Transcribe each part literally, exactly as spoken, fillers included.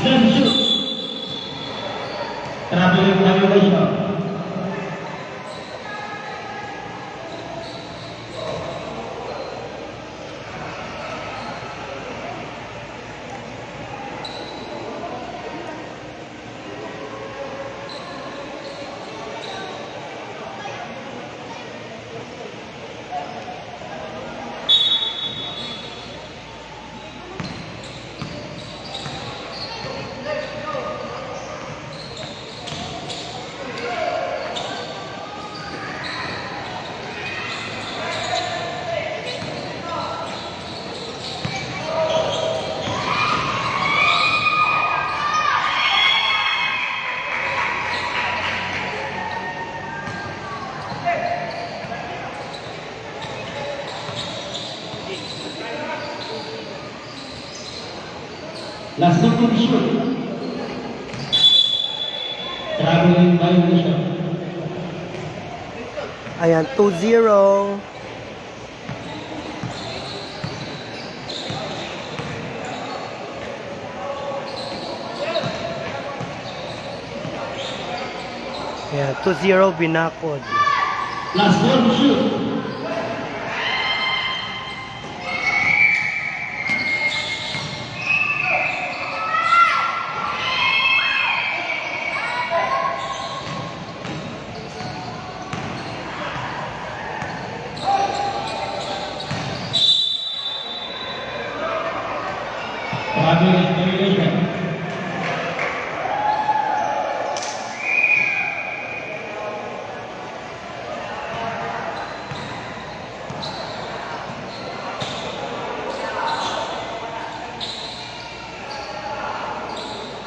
Then shoot. Traveling violation. Last second shoot. Traveling violation. Ayan, two zero. Ayan, two zero, binakod. Last one, shoot.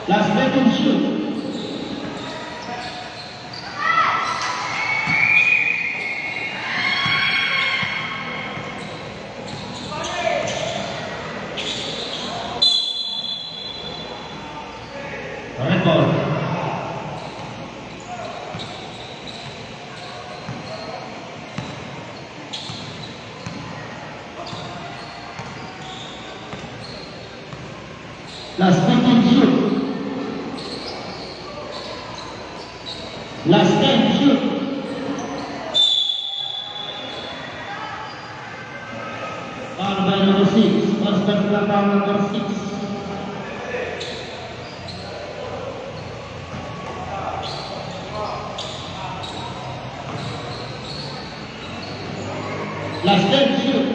Last second shoot. Red ball. Last second shoot. Last ten shoot. Foul by number six. First personal foul number six. Last ten, shoot.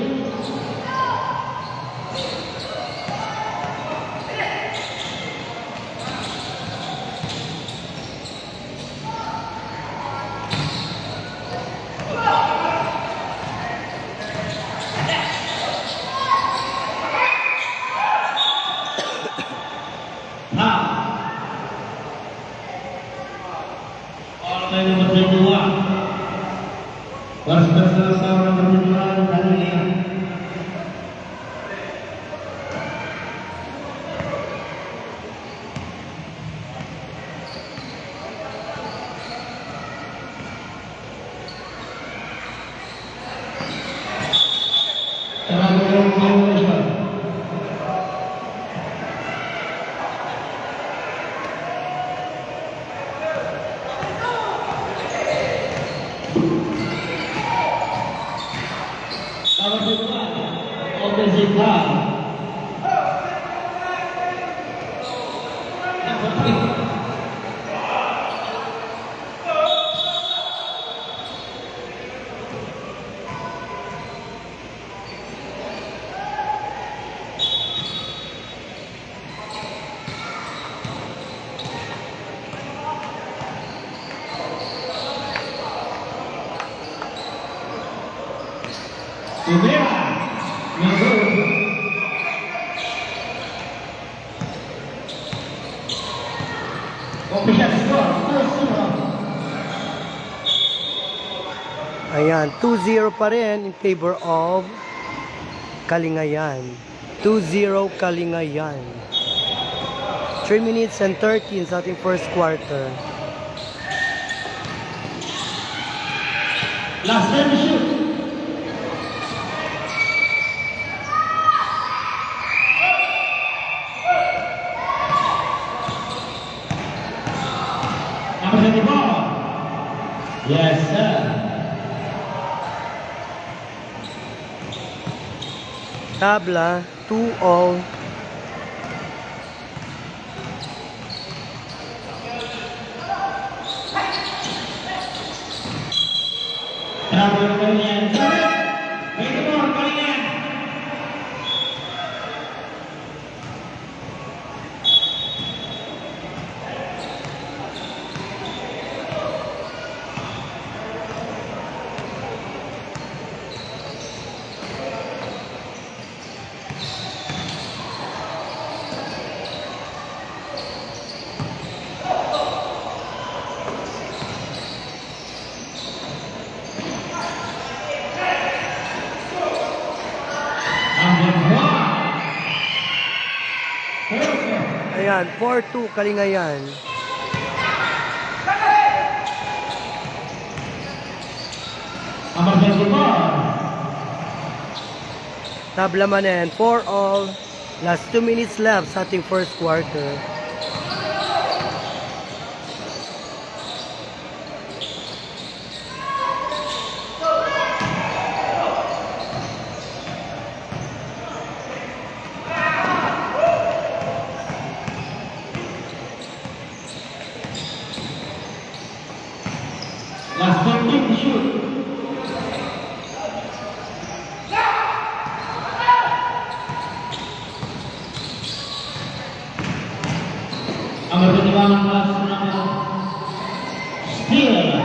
Foul. Foul by number twenty-one. First personal foul number twenty-one, Daniel. Offensive foul. Rivera. No good. Official score, two zero. Ayan, two zero pa rin in favor of Kalingayan. Two zero Kalingayan. Three minutes and thirteen sa ating first quarter. Last time shoot. Yes, sir. Tabla, two all. Number twenty-four, Kalingan. Ayan, four two, Kalingayan. Tabla manen, four all. Last two minutes left sa ating first quarter. Last fifteen to shoot. Ang matutubang ang last na steal.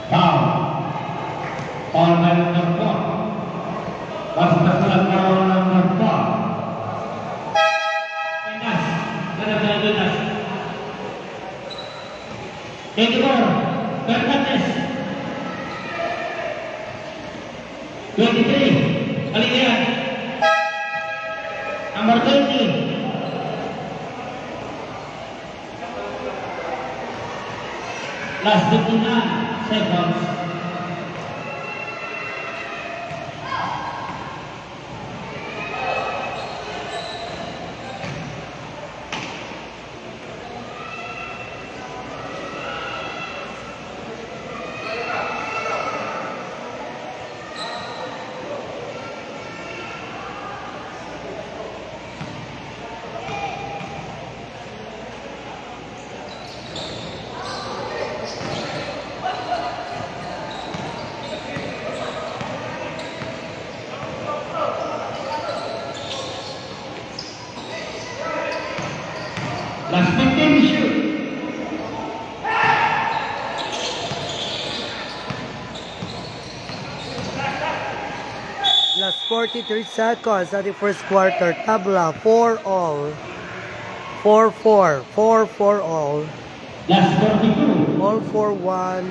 Foul. Foul by number four. Basta sa number four. Pendas. Ganap na Pendas. Twenty-four, Fernandez. Twenty-three, Alian. Number twenty. Last fifty-nine seconds. Last fifteen, shoot. Last forty-three seconds sa ating first quarter. Tabla, four all. Four four. Four four all. Last forty-two. All for one,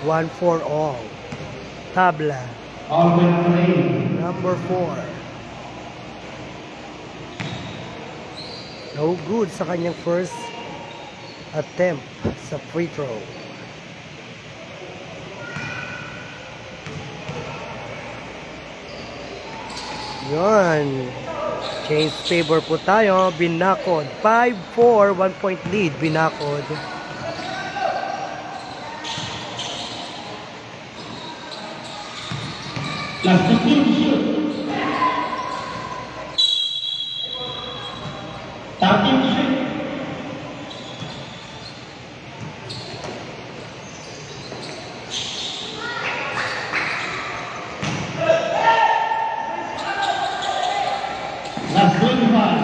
one for all. Tabla. All for three. Number four. No good sa kanyang first attempt sa free throw. Yan. Change favor po tayo. Binakod. Five four, one point lead. Binakod. Last fifteen, shoot. Thirteen, shoot. Last twenty-five.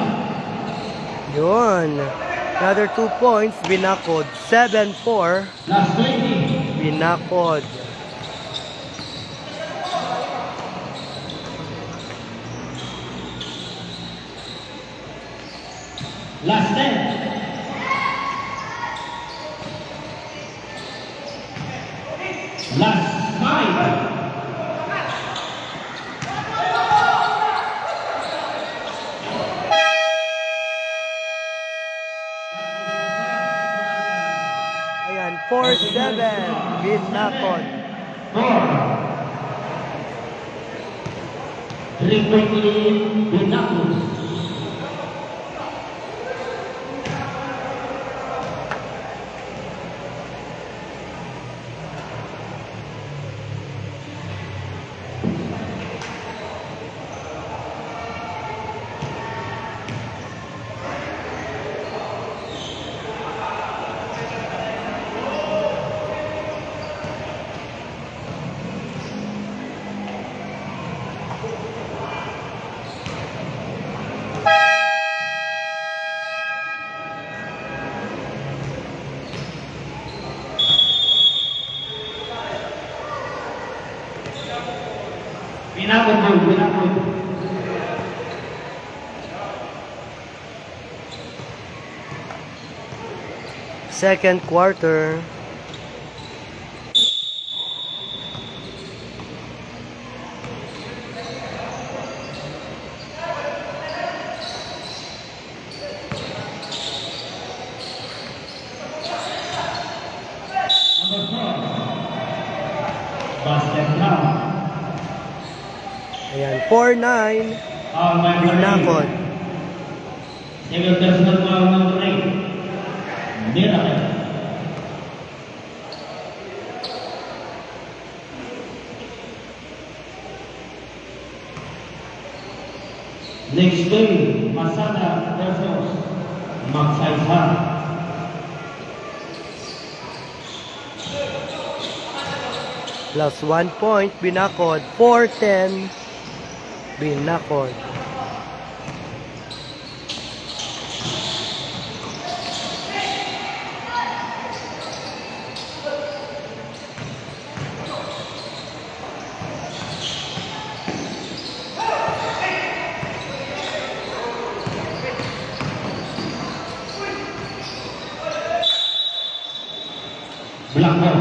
Yun. Another two points, binakod. Seven four. Last twenty. Binakod. Last ten. Last five. seven, Binakod. Three point lead, Binakod. Binakod, Bol, Binakod. Second quarter. Number four. Basket count. Ayan, four nine. Foul by Binakod. Second personal foul number eight. Miracle. Next game, Masada versus Magsaysay. Plus one point, Binakod. Four ten, Binakod. Blanco.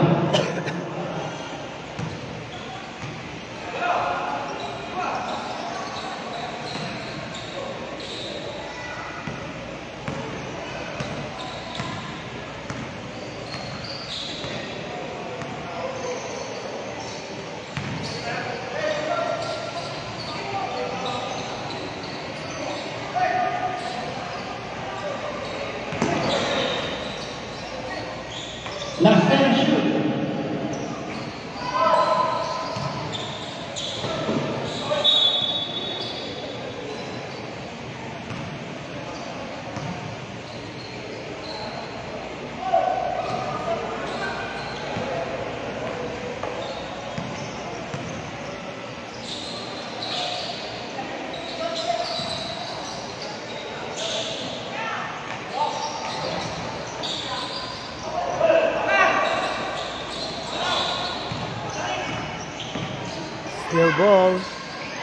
Last time shoot. Still ball.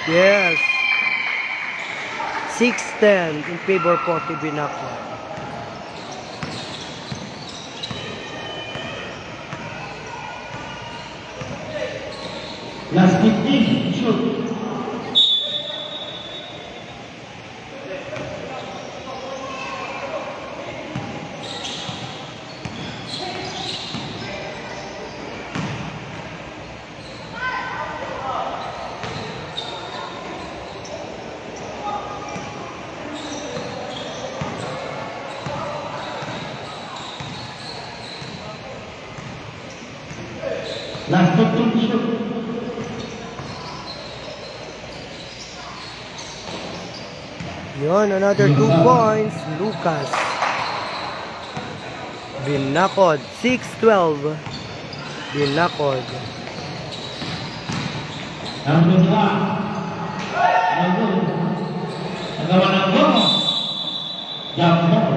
Yes. Six ten in favor for Binakod. Last fifteen, shoot. Last fifteen, shoot. Yun, another two points, Lucas. Binakod, six twelve. Binakod. Number one. Number one. Number one. Jump ball.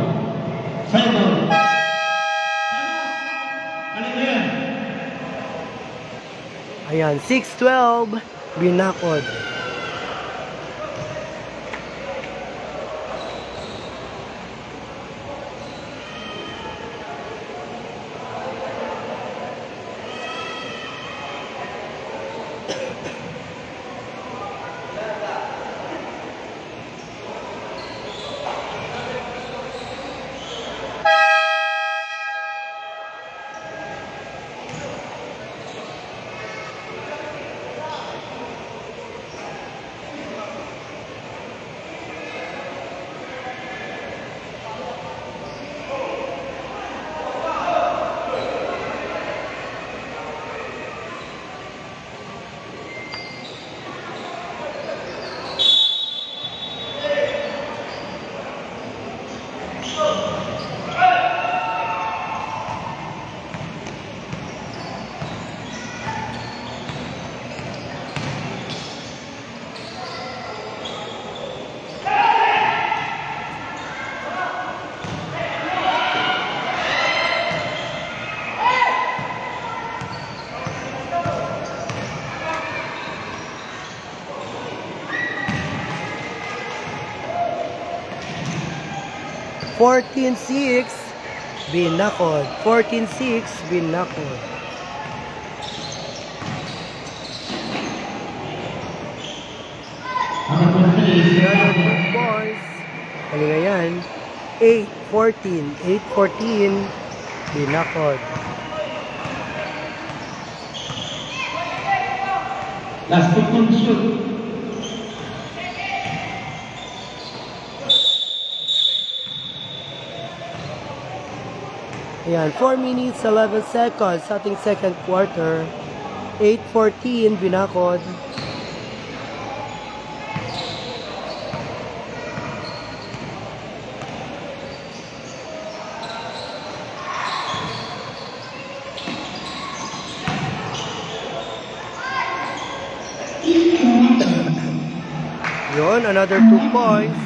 Seven. Kanina yan. Ayan, six twelve, Binakod. Fourteen six, Binakod. Fourteen six, Binakod. Points. Kalingayan. Eight fourteen. Eight fourteen, Binakod. Last fifteen shoot. Ayan, four minutes, eleven seconds sa ating second quarter. Eight fourteen, Binakod. Yon, another two points.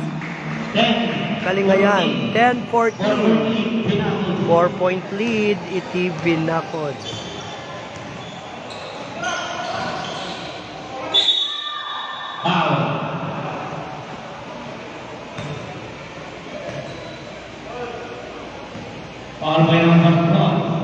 Kalingayan, ten fourteen. Four-point lead iti Binakod. Foul. Foul by number twelve.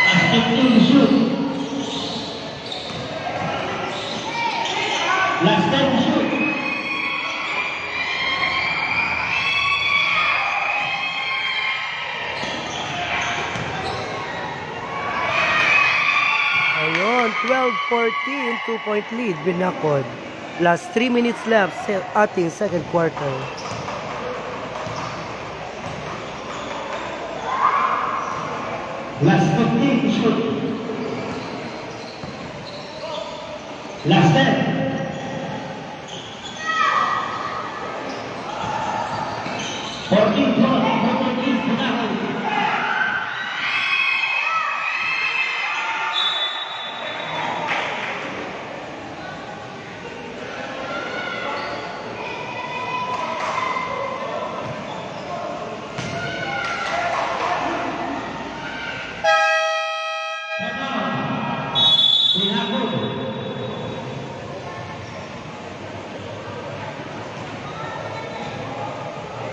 Last fifteen shoot. Last ten shoot. Ayun, twelve fourteen, two-point lead, Binakod. Last three minutes left sa ating second quarter. Last fifteen shoot. Last ten. Fourteen twelve, fourteen twelve.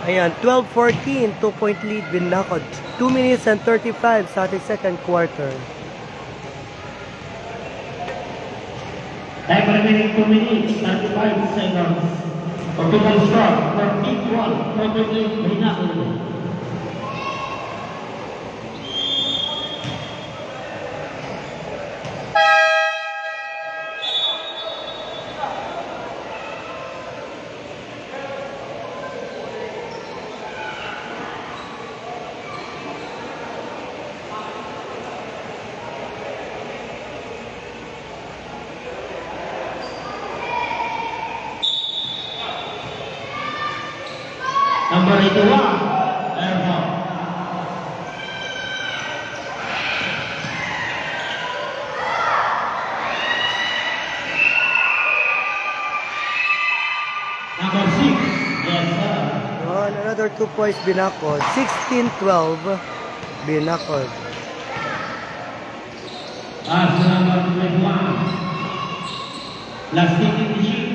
Ayan, twelve fourteen, two-point lead, Binakod. Two minutes and thirty-five sa ating second quarter. Time remaining two minutes, thirty-five seconds. Official score, fourteen twelve, fourteen twelve, Binakod. Number eighty-one, Erno. Number six, yes, sir. Yun, another two points, Binakod. Sixteen twelve, Binakod. Pass number twenty-one. Last taking the sheet.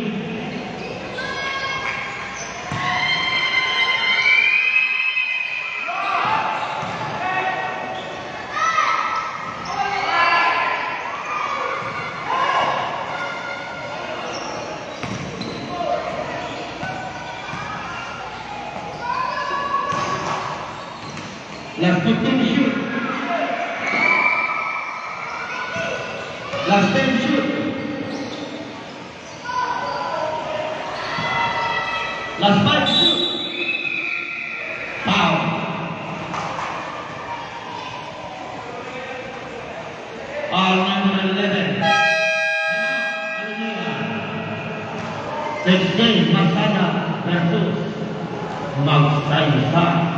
Last fifteen shoot. Last ten shoot. Last five shoot. Foul. Foul number eleven. J J Magsaysa versus Magsaysa.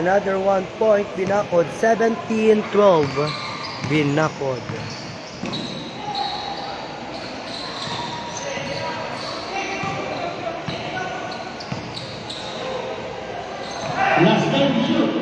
Another one point, Binacod, seventeen twelve, Binacod. Last time shoot.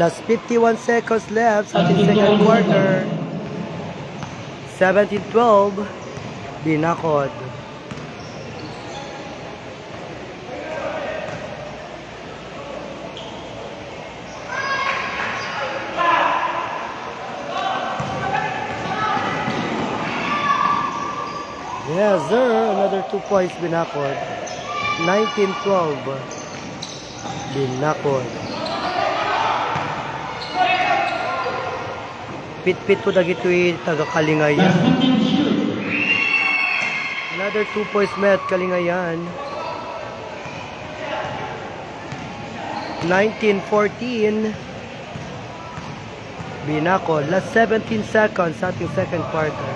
Last fifty-one seconds left sa ating second quarter. Seventeen twelve, Binacod. Yes, sir. Another two points, Binacod. Nineteen twelve, Binacod. Pitpitto dagitoy taga-Kalingayan. Another two points met Kalingayan. Nineteen fourteen. Binacod, last seventeen seconds sa ating second quarter.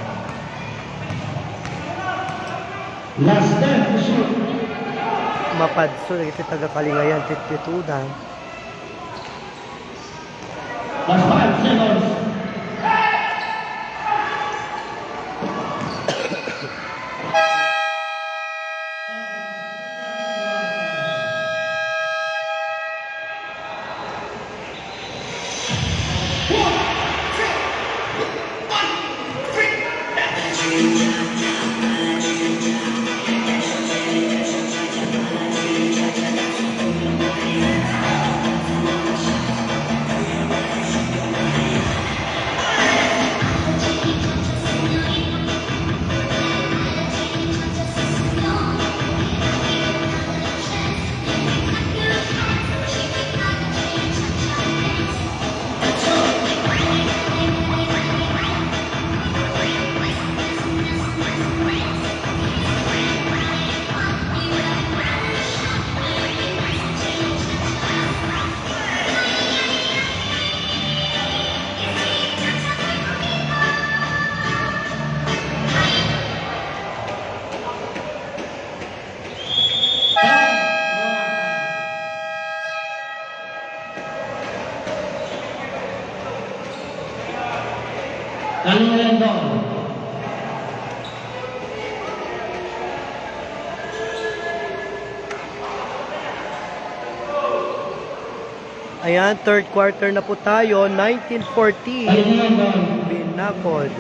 Last ten to shoot. Mapadso dagiti taga-Kalingayan, pitpittoda. Last five seconds. Kalulendo. Ayan, third quarter na po tayo, nineteen fourteen, Kalulendo. Binacod.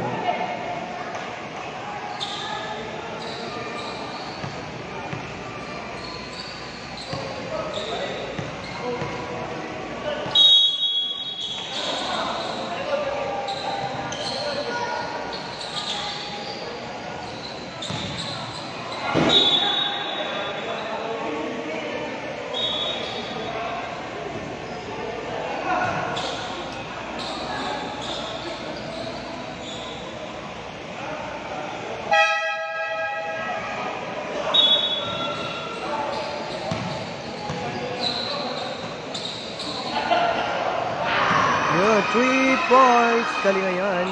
Points, galing ngayon.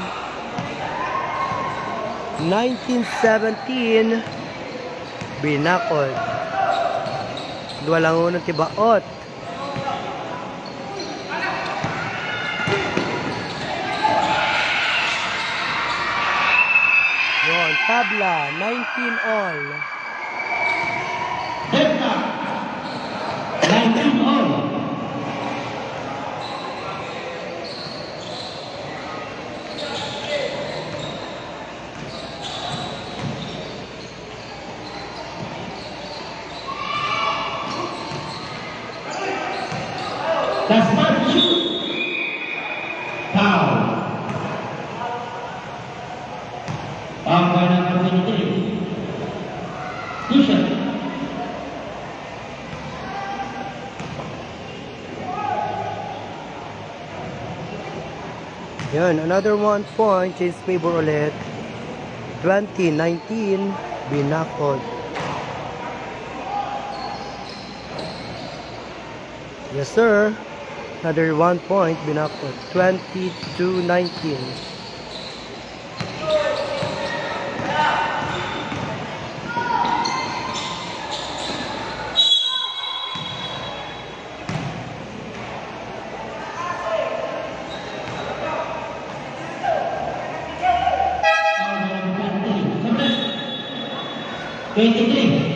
Nineteen seventeen, binakod. Dua lang uno ti baot. Yon, tabla, nineteen all. Benta, nineteen all. Dasman, shoot. Foul. Foul by number twenty-three. Two shot. Yan, another one point, change favor ulit. Twenty nineteen, binakod. Yes, sir. Another one point, binakod. Twenty-two nineteen. Twenty-three.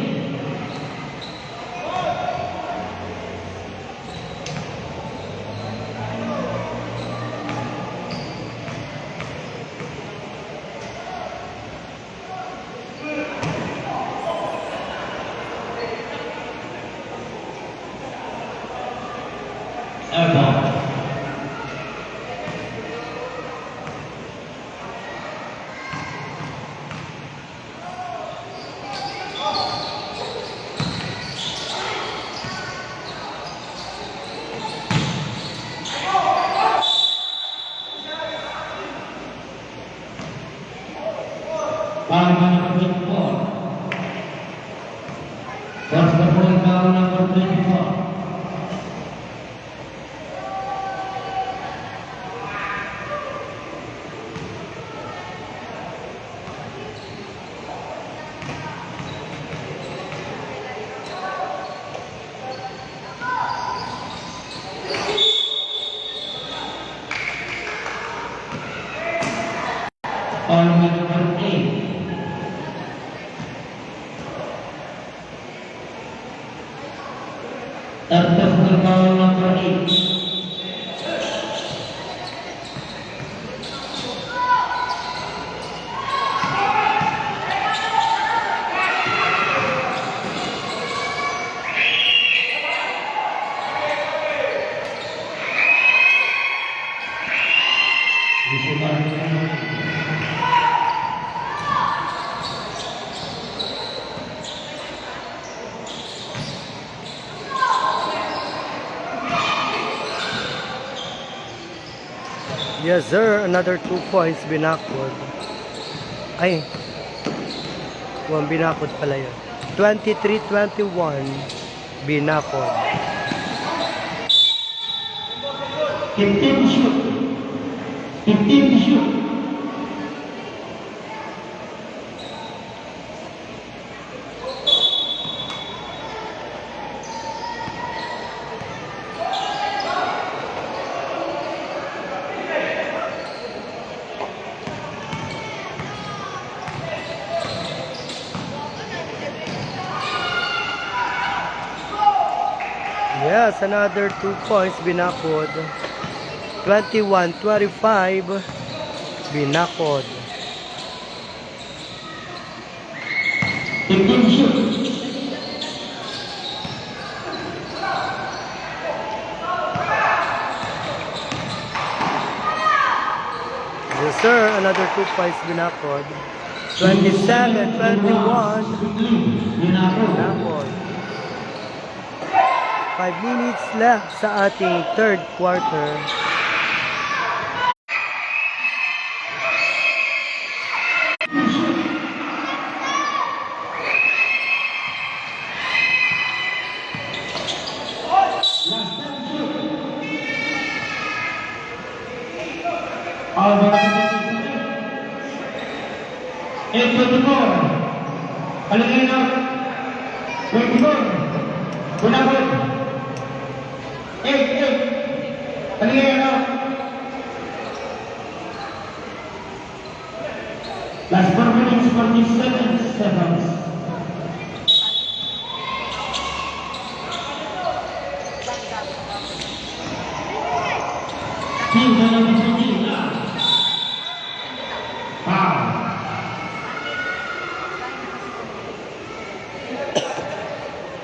Para number twenty-four. First of all, foul number twenty-four. Foul number eight. Tapos ang foul number eight. Yes, sir. Another two points, binakod. Ay, one binakod pala yun. Twenty-three twenty-one, binakod. Fifteen to shoot. Fifteen to shoot. Yes, another two points, binakod. Twenty-one twenty-five, binakod. Fifteen shoot. Yes, sir. Another two points, binakod. Twenty-seven twenty-one. Binakod. Five minutes left sa ating third quarter. Eight twenty-four. Kalingayan out. Twenty-four. Bunakod. Eight, eight. Kalingayan out. Last four minutes, forty-seven seconds. Team number fifteen, foul.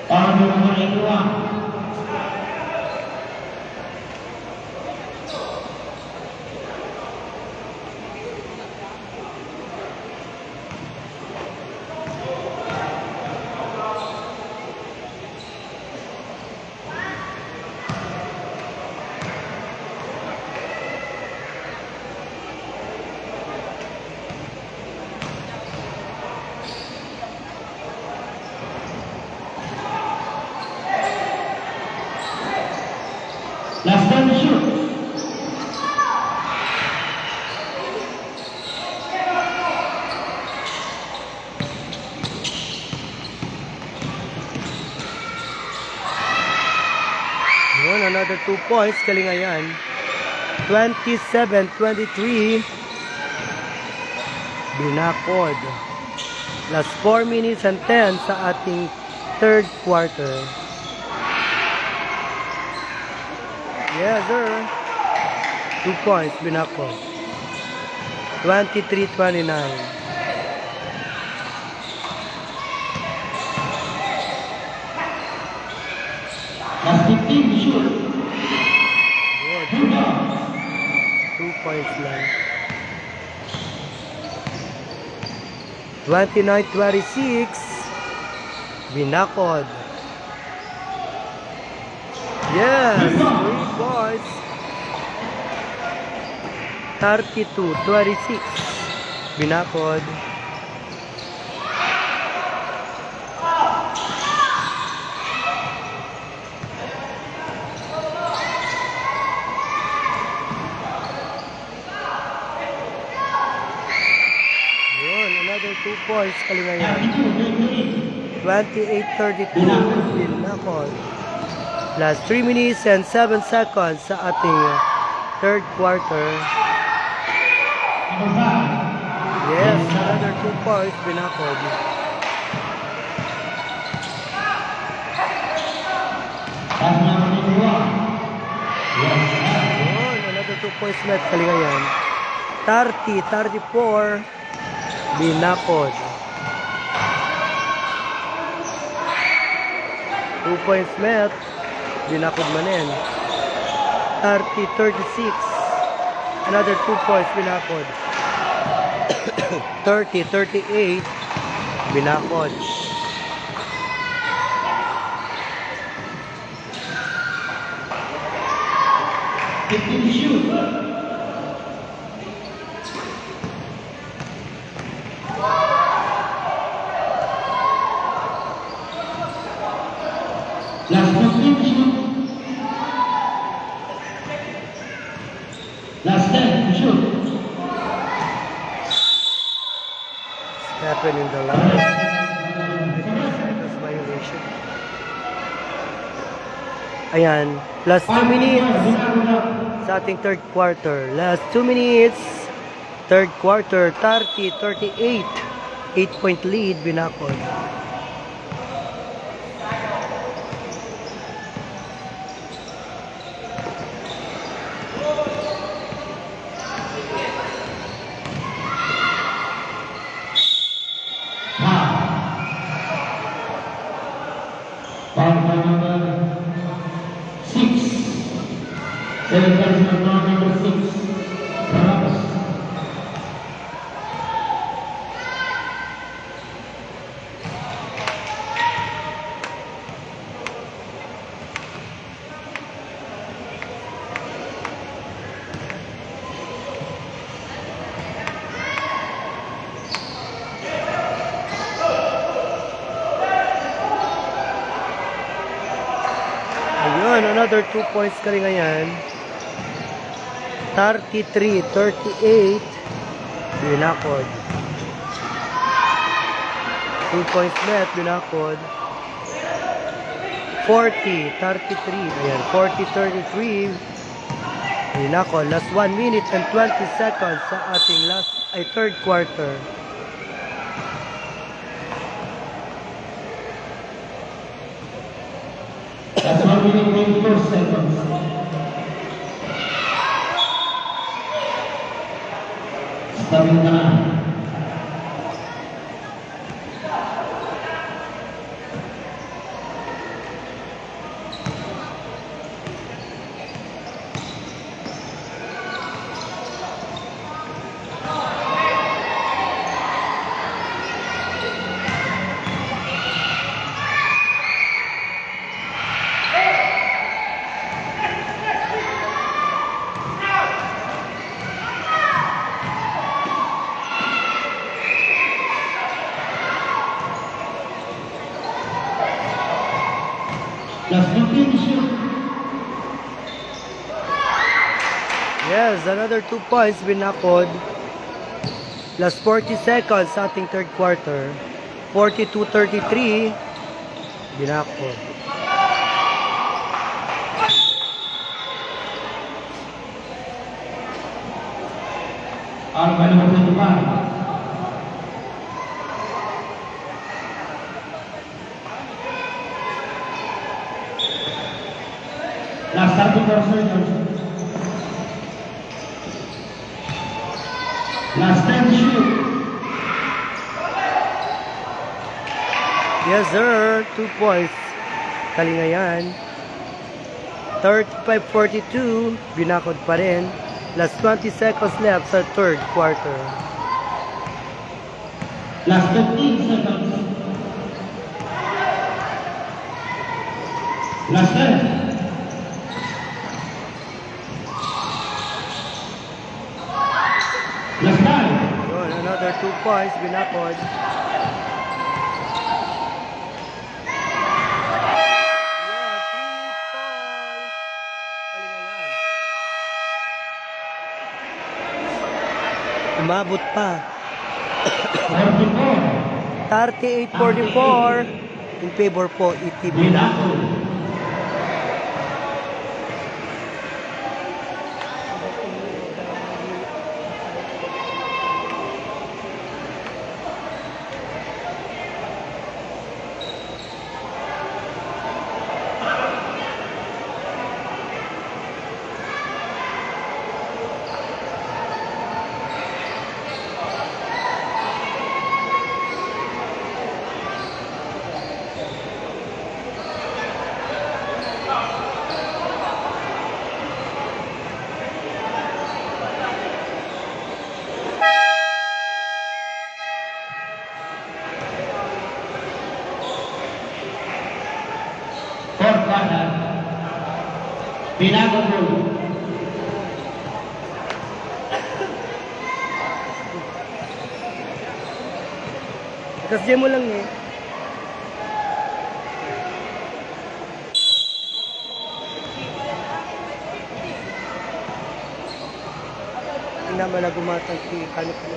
Foul number eighty-one. Last time shoot. Yun, another two points, Kalingayan. Twenty-seven twenty-three. Binakod. Last four minutes and ten sa ating third quarter. Yes, sir. Two points, Binakod. Twenty-three twenty-nine. Last fifteen, shoot. Good. Two points lang. Twenty-nine twenty-six. Binakod. Yes, three points. Thirty-two twenty-six. Binakod. Yun, another two points, Kalingayan. Twenty-eight thirty-two, Binakod. Last three minutes and seven seconds sa ating third quarter. Yes, another two points, Binakod. Pass number twenty-one. Yes, sir. Yun, another two points net, Kalingayan. Thirty thirty-four, Binakod. Two points net, Binakod manen. Thirty thirty-six, another two points, Binakod. Thirty thirty-eight, Binakod. Fifteen shoot. Last fifteen shoot. Last ten shoot. Step in the line. Seconds violation. Ayan, last two minutes sa ating third quarter. Last two minutes, third quarter, thirty thirty-eight. Eight-point lead, Binakod. Foul number six. Seven personal foul number six. Ramos. Ayun, another two points, Kalingayan. Thirty-three thirty-eight. Binakod. Two points left, binakod. Forty thirty-three. Ayan, forty thirty-three. Binakod. Last one minute and twenty seconds sa ating last, ay, third quarter. That's one minute, twenty-four seconds. Starting time. Last fifteen shoot. Yes, another two points, binakod. Last forty seconds sa ating third quarter. Forty-two thirty-three, binakod. Ang maluto naman. Last thirty-four seconds. Last ten shoot. Yes, sir. Two points. Kalingayan. Thirty-five forty-two. Binakod pa rin. Last twenty seconds left sa third quarter. Last fifteen seconds. Last ten. Last five. Yun, another two points, binakod. Umabot pa. Forty-four. Thirty-eight forty-four. In favor po, Iti Binakod. Fourth quarter. Binakod. Atas dyan mo lang eh. Ina, malagumatang ti kano ko.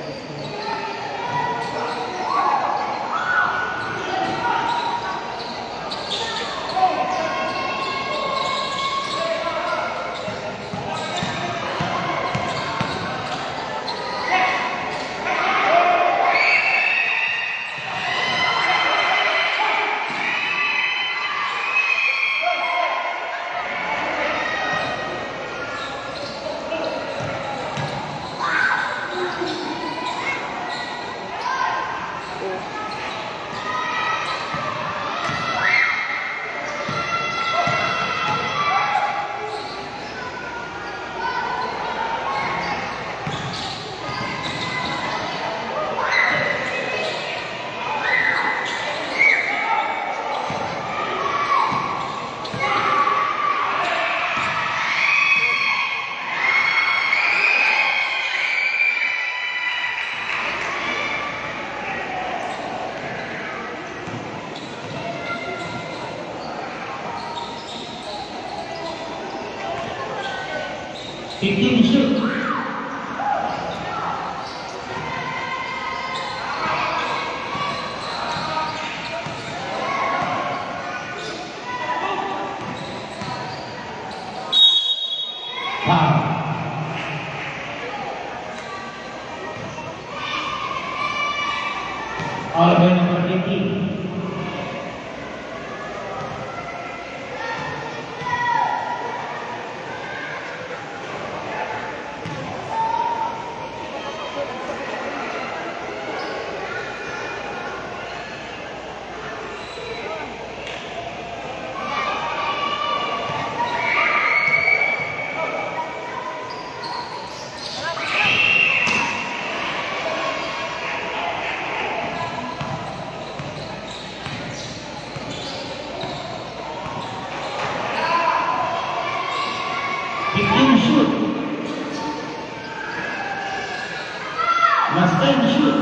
Fifteen shoot. All by number fifteen. Fifteen shoot. Mas ten shoot.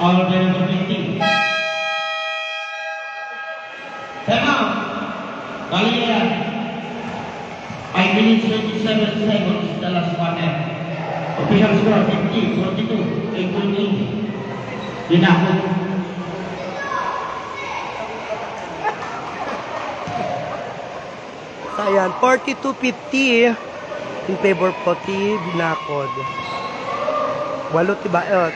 All by number twenty. Time out. Bali, uh, five minutes, twenty-seven seconds, the last quarter. Official score, fifty forty-two, eight point eight. Binakod. So, ayan, forty-two fifty in favor po ti Binakod. Walo ti baet.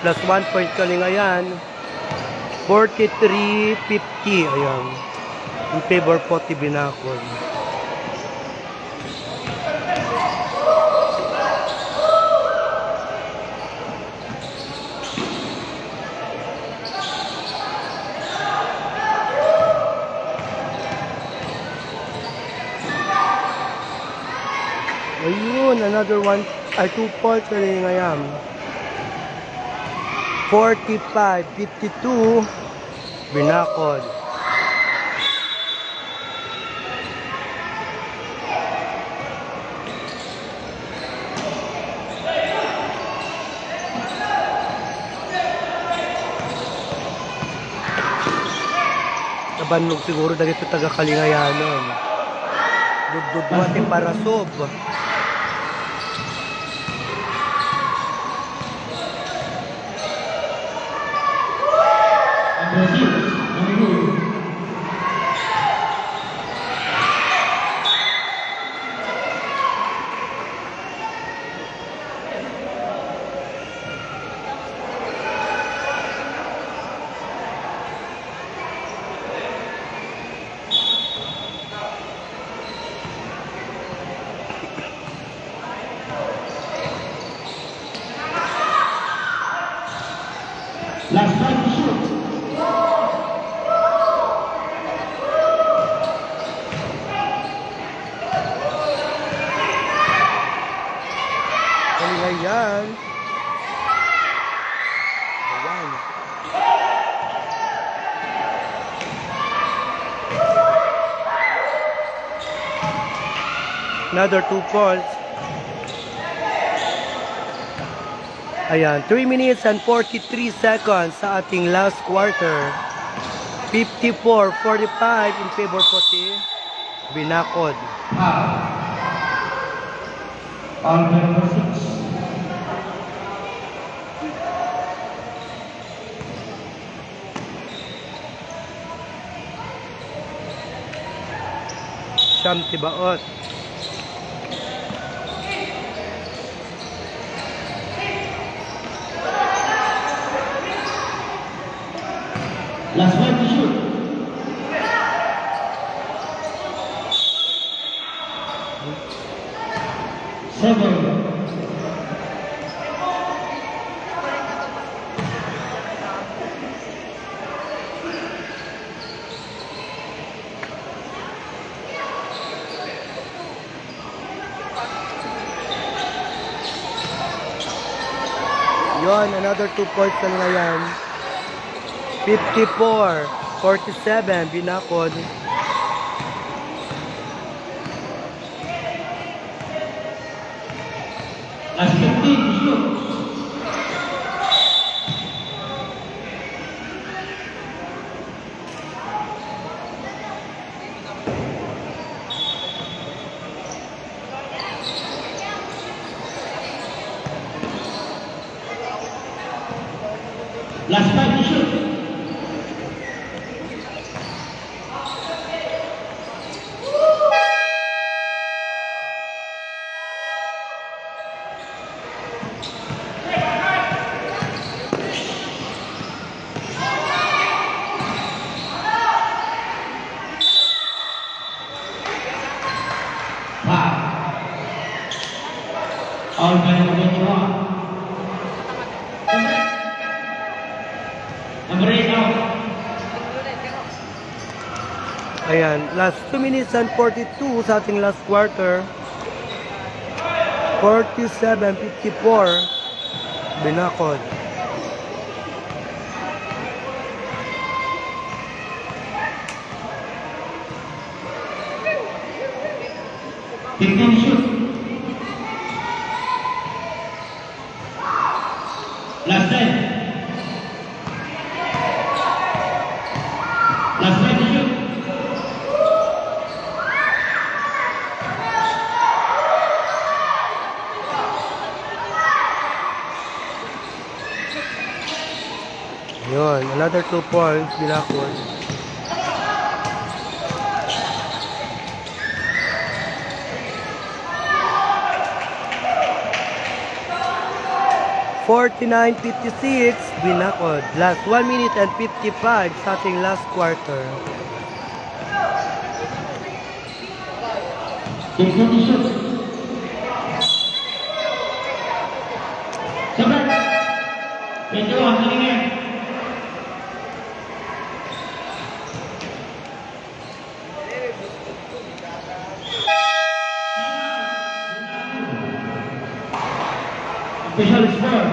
Plus one point Kalingayan. Forty-three fifty. Ayan. In favor po ti Binakod. Ayun, another one, ay, two points na rin ngayon. Forty-five fifty-two, Binakod. Nabannog siguro dagiti taga-Kalingayanan. Dududua ti parasub. Last time to shoot. Kalingayan. Ayan. Another two points. Ayan, three minutes and forty-three seconds sa ating last quarter. Fifty-four forty-five in favor for Team Binakod. Foul. Foul by number six. Siyam ti baot. Last five to shoot. Seven. Yon, another two points na ngayon. Fifty-four forty-seven, Binakod. Last fifteen, shoot. Last five to shoot. Foul. Foul by number twenty-one. Number eight, out. Ayan, last two minutes and forty-two sa ating last quarter. Forty-seven fifty-four, Binakod. Fifteen shoot. Last ten. Last ten shoot. Yun, another two points, Binakod. Forty-nine fifty-six, Binakod. Last one minute and fifty-five sa ating last quarter. Fifty-two shoot. Sabay. Twenty-one, galing yan. Official score,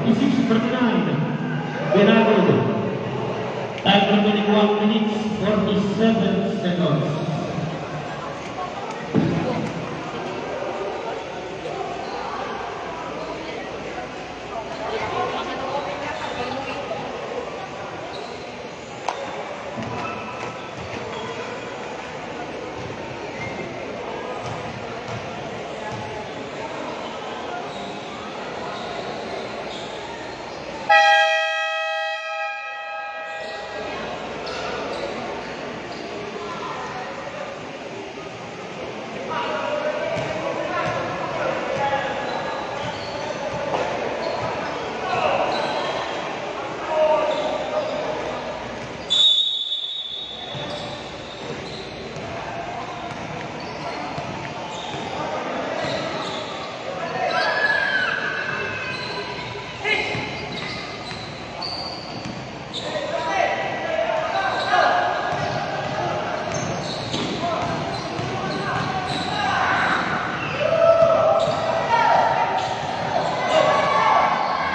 fifty-six forty-nine. Binakod. Time remaining one minute, forty-seven seconds.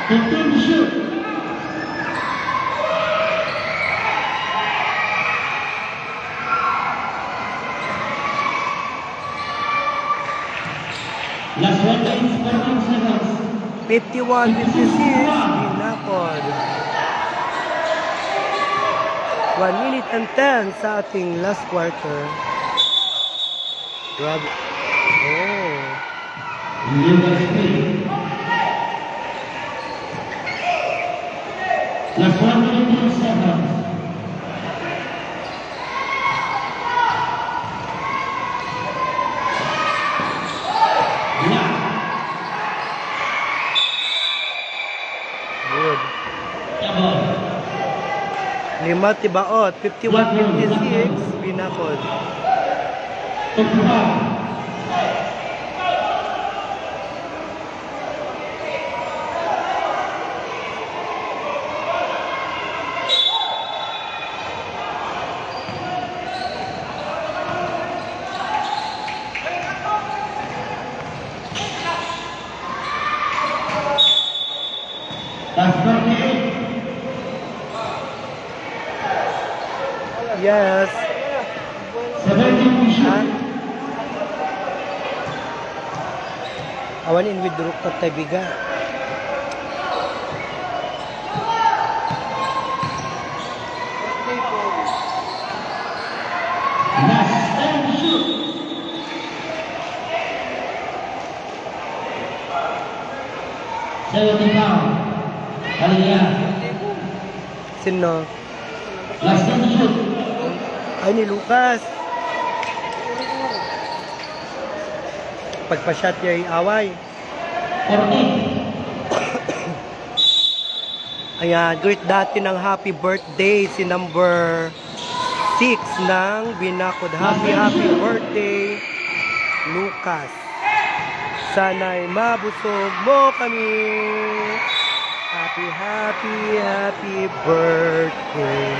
Fifteen to shoot. Last one minute, fourteen seconds. Fifty-one fifty-six, Binakod. One minute and ten sa ating last quarter. Grabe. Oh. Last one minute and seconds. Good. Lima ti baot, fifty-one fifty-six, Binakod. Yes. Ha? Awan in withdraw ka tabiga. Last time shoot. Seventy pound. Hallelujah. Sino? Last time shoot. Ay, ni Lucas. Pagpa-shot niya yung away. Forty. Ayan, greet natin ng happy birthday si number six ng Binakod. Happy, happy birthday, Lucas. Sana'y mabusog mo kami. Happy, happy, happy birthday.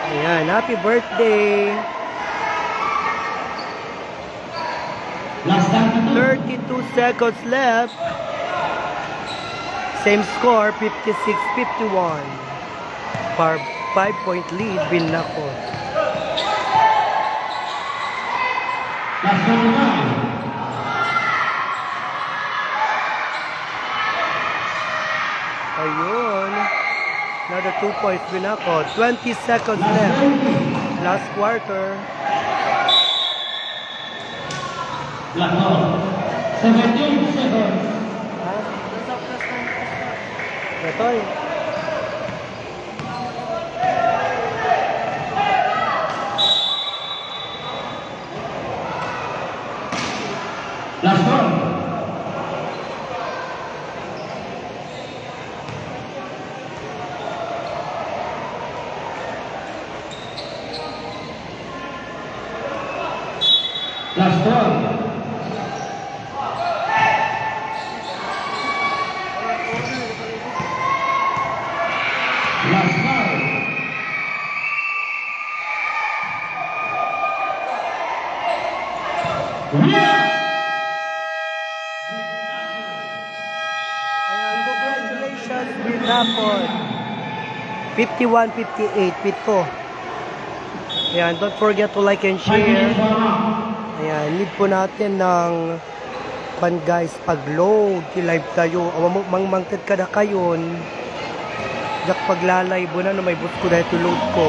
Ayan, happy birthday. Last time to two. Thirty-two seconds left. Same score, fifty-six fifty-one. Par five-point lead, Binakod. Last time to five. Ayun. Another two points, Binakod. Twenty seconds left. Last quarter. Last ball. Seventeen seconds. Ha? Ito eh. Last ball. Last one. Last one. Yeah! Ayan, congratulations, Binakod. Fifty-one fifty-eight, pito. Ayan, don't forget to like and share. Ayan, need po natin ng kwan, guys, pag-load ti live tayo. Awa mo, mangmangted kadakayon. Diak pagla-live na no may bus ko dahil load ko.